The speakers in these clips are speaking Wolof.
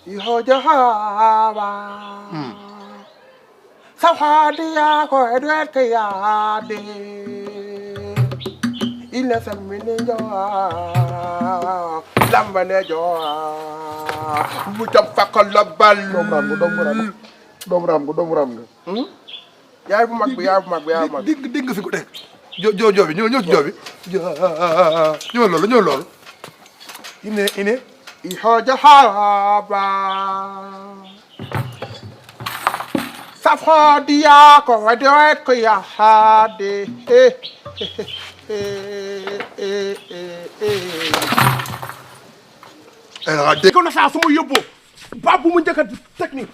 Ihojahaba. Sahadia ko edwet kayade. Ina samine jo. Lambane jo. Mutam fakal labal. Dom ram nga. Yaay bu mag bi. Dégg nga fi ko teg. Joo bi ñëw ci joo bi. Ñëw loolu. Ine. Ihojahaba. Sahadia ko edwet kayade. Ko na saa su ma yóbboo ba bu mu njëkk a technique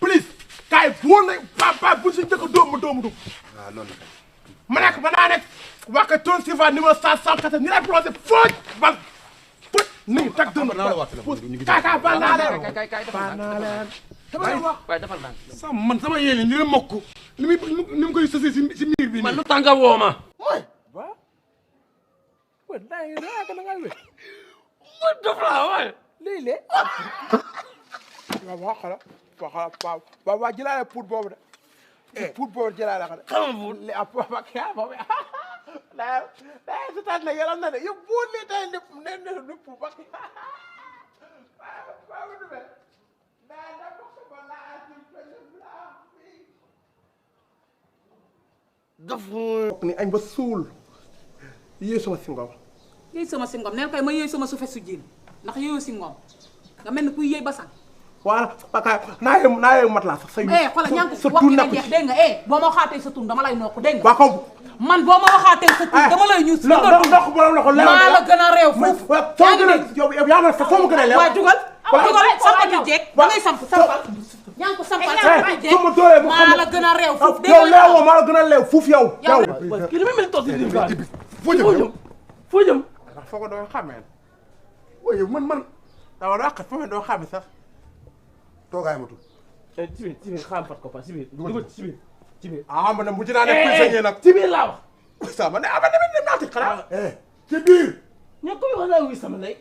please kaay wóor na ba bu si njëkk a doomu dugg ma nekk ba naa nekk wax ka toon si va numéro 114 ni lay plongé fooj bal fooj ni tag dënn kaay ba naa leen waaye defal naa man sama yéene ni la mokk ni mu koy sësee si miir bi man lu tax nga woo ma man daf laa waaye Lele. Wa jëlaale pour boobu de. Pour boobu jëlaale ko de. xam nga li ab papa kii boobu. Daa si tànn yaram na de yow boo nee tey ne pour ba kii. Ni añ ba suul. Yéey sama singom. yéey sama singom neel kay ma yéey sama sufe su jiin ndax yéeyoo singom nga mel ni kuy yéey ba sax. Voilà naa yee mat laa sax sa xoolal ñànk wax nga jeex dégg nga boo ma waxaatee sa tur dama lay nokk dégg nga. waa comme man boo ma waxaatee sa tur dama lay ñuus. maa la gën a réew foofu. yaa ngi dégg yow yaa ma fa mu gën a leew. waaw jugal sampati jeeg da ngay sampal ñànk sampal sampati jeeg maa la gën a réew foofu dégg yow leewoo maa la gën a leew fuuf yow. kii li muy mel toog si biir gaal foo jëm ndax foo ko doon xamee waaye man dama doon xat fa ma doon xamee sax toogaay matul ci biir xam fat ko pa ci biir dugal ci biir ah man bu ci naa def prisonnier nag ci biir laa wax sama ne ama demee dem naati xanaa ci biir ña ko wax naa wi sama ndey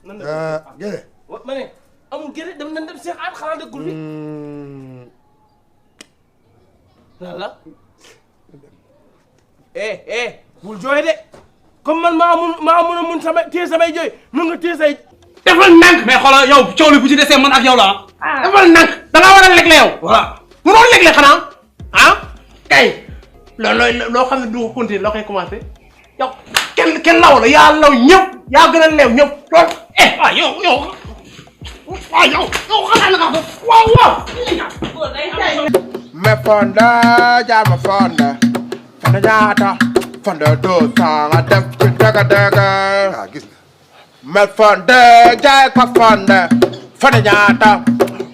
nan géré ma ne amul géré dem nañ dem Cheikh An xanaa dëggul bi la bul jooy de comme man maa mun a mun sama téye samay jooy mun nga téye say defal nank mais xoolal yow coow li bu ci desee man ak yow la defal nank da ngaa war a legle yow voilà mënoo legle xanaa ah kay loo xam ne du ko continuer loo koy commencé yow kenn law la yaa law ñëpp yaa gën a leew ñëpp lool yow xanaa la nga waaw me fonda jama fonda fonda jaata fonda do sanga def ci daga gis me fonda jaay ko fonda fonda jaata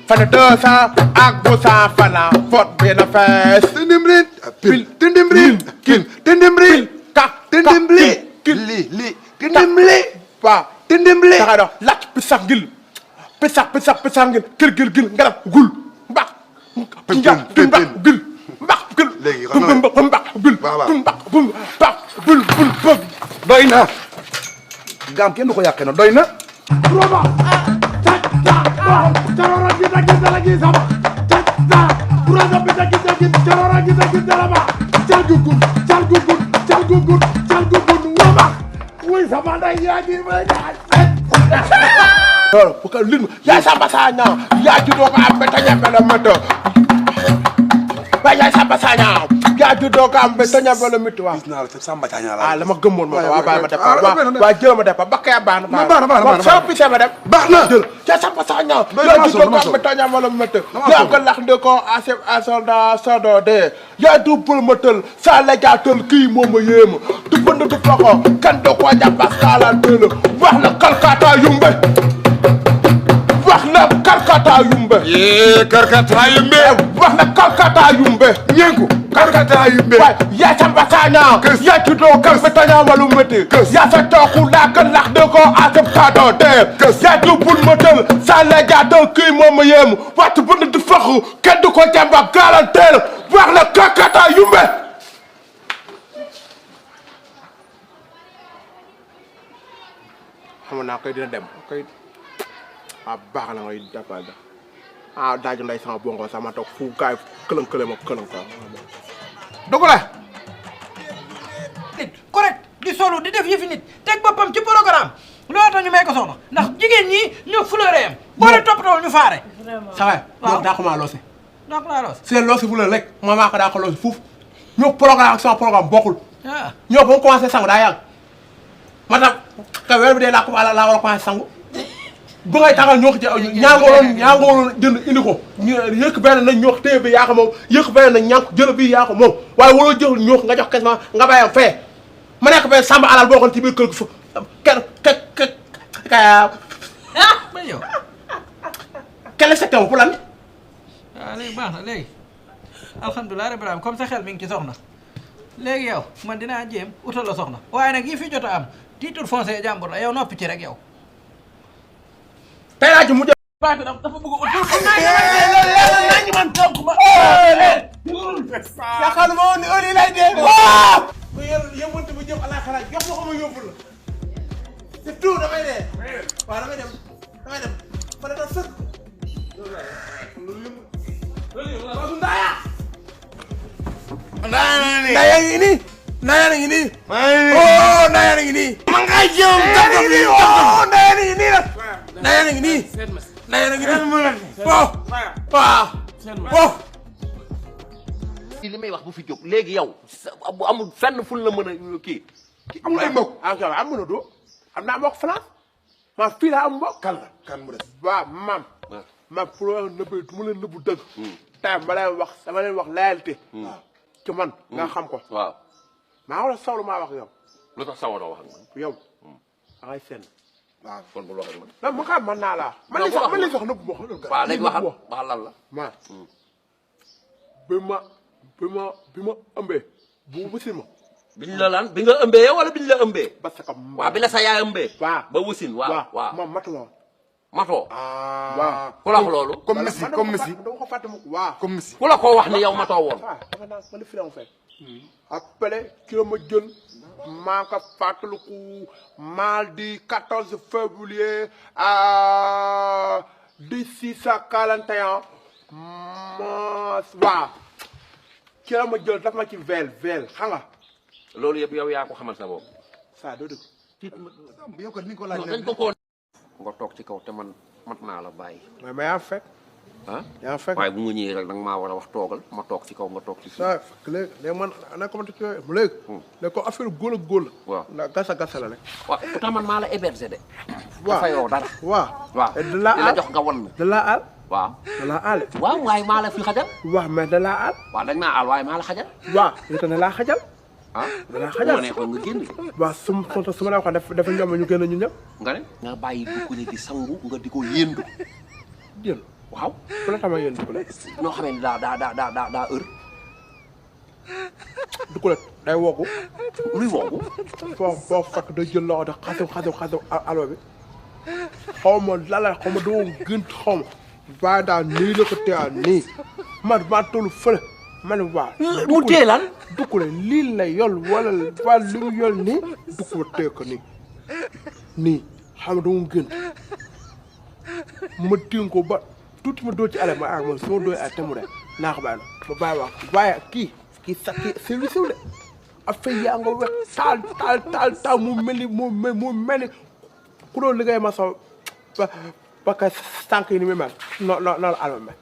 fonda do sa ak bu sa fana fot bi na fees tindimrin pil tindimrin kin tindimrin ka tindimli li tindimli waaw tindimli taxa do lacc pisax ngil pisax ngil gil ngarab gul mbax gil mbax gil léegi xam nga mbax gil mbax gil doy na gaam kenn du ko yàqee na doy na roba carora gi dala gi sama roba bi dagi carora gi dala ba cal gugun roba wuy sama nday yaa gi may loolu bu ko lim yaay Samba Sagna yaa juddoo ko am ba tañambe la météo waaye yaay Samba Sagna yaa juddoo ko am ba tañambe la météo waaw. gis naa la Samba Sagna la. ah la ma gëmmoon ma waaw bàyyi ma def waaw jël ma def ba bakk yaa baax na. baax sama picc ma def. baax na jël yaay Samba Sagna yaa juddoo ko am ba tañambe la météo yaa ko lax de ko a soldat de yaa du pël ma tël saa la jaa tël kii moom ma yéema du bënd du foxo kan do ko jàppas kaalaan tël wax na kalkaata yumbe wax na la karkata yumbe karkata yumbe wax la karkata yumbe ñenku karkata yumbe ya samba tanya ya tudo kam betanya walu mete ya sa toku la kan lax de ko acceptado de ya du bul motel sa la ja do ki mom yem wat bu nit faxu kenn du ko jamba garantel wax la karkata yumbe xam naa koy dina dem koy baax na ngay jàppal da daaju nday sama bongo sama toog fu gaay këlën ma këlën ko dogu la nit correct di solo di def yëfi nit teg boppam ci programme loolu tax ñu may ko soxna ndax jigéen ñi ñu fleuré am boo leen toppatoo ñu faare sa waay ñoo daa ko maa loose donc laa loos seen loose fu la rek moo maa ko daa ko loose fuuf ñoo programme ak sama programme bokkul ah ñoo ba mu commencé sangu daa yàgg ma tax ka weer bi dee laa war a commencé sangu bu ngay taxal ñoo ci ñaangooloon jënd indi ko ñu yëkk benn nañ ñoo téye bi yaa ko moom yëkk benn nañ ñànk jël bi yaa ko moom waaye waroo jël ñoo nga jox kes ma nga bàyyam fee ma nekk fee sàmba alal boo xoon ci biir kër gi fa ba yow kenn secté pour lan waaw léegi baax na léegi alhamdulilah rabbil alamin comme sa xel mi ngi ci soxna léegi yow man dinaa jéem utal la soxna waaye nag yi fi jot a am titre foncier jàmbur la yow noppi ci rek yow tey laa ci mujj Paate dafa bëgg a nañu man toog ma. yaakaar ma woon ni heure yi lay dee. bu yëngu bu jëm alaxira jox ma ko ma yóbbu la. c'est tout damay dee. waaw damay dem fa la doon sëkk. loolu ndaaya. Ndaya ngi nii. Ndaya ngi nii. oh Ndaya ngi nii. ma ngay jëm tàggat bi oh Ndaya ngi nii nag. Ndaya ngi nii. Ndaya ngi nii. waaw. li may wax bu fi jóg léegi yow bu amul fenn fun la mën a kii. amul ay mbokk. am mën a doo. am naa mbokk France. maa fii laa am mbokk. kan mu des waaw maam. maam pour nëbbee du ma leen nëbbu dëgg. tey ma leen wax dama leen wax réalité. ci man nga xam ko. waaw. maa wala sawlu maa wax yow. lu tax sawaroo wax ak man. yow da ngay seen. waaw kon bul wax ak man. non mu xam mën naa laa. man li sax nëbbu ma ko. waaw léegi waxal lan la. maa bi ma ëmbee bu wusin ma. biñ la lan bi nga ëmbee yow wala biñ la ëmbee. parce que waaw bi la sa yaay ëmbee. waaw ba wusin waaw. moom matu la. matoo. waaw ku la wax loolu. comme Messi dama ko fàtte waaw. comme Messi ku la ko wax ni yow matoo woon. waaw dafa naan man fi la ma fekk. après ki la ma jël maa ko fàttaliku mardi 14 février à 1641 waaw ki la ma jël daf ma ci vel xam nga. loolu yëpp yow yaa ko xamal sa bopp. saa doo dëgg. yow kat ni ko laaj dañ ko koo. nga toog ci kaw te man mat naa la bàyyi. mais yaa fekk. yaa fekk waaye bu nga ñëwee rek danga maa war a wax toogal ma toog ci kaw nga toog ci suuf. saa fekk léegi man ana commenté ci yooyu léegi. léegi ko affaire góor ak góor la. waaw ndax gasa la rek. waaw pourtant man maa la hébergé de. waaw dafa yow dara. waaw. waaw da di la la jox nga wan na. da laa aal. waaw. da laa aal. waaw waaye maa la fi xajal. waaw mais da laa aal. waaw dañ maa aal waaye maa la xajal. waaw yow da laa xajal. ah da laa xajal ma neexoon nga génn. waaw su ma la waxee dafa ñoom ñu génn ñu ñëpp. nga ne. nga bàyyi dugg ne di sangu nga di ko yéendu. jël waaw. ku la tax ma yéen Dukulet. ñoo xamee ne daa heure. Dukulet day woogu. luy woogu. foo fekk day jël loxo de xasaw alo bi. xaw ma lala xaw ma dama gën xaw ma. waaye daal nii la ko téye nii man maa toll fële man waa. mu téye lan. Dukulet lii la yol wala li mu yol nii Dukulet téye ko nii xam nga dama gën ma téye ko ba. tuuti ma doo ci ale ma man soo dooy ay te mu de naa ko bàyyi ma bàyyi wax waaye kii service de affaire yaa nga wex taal mu mel ni ku doon liggéey ma sa ba ka sànq yi ni muy mel non non non alma mel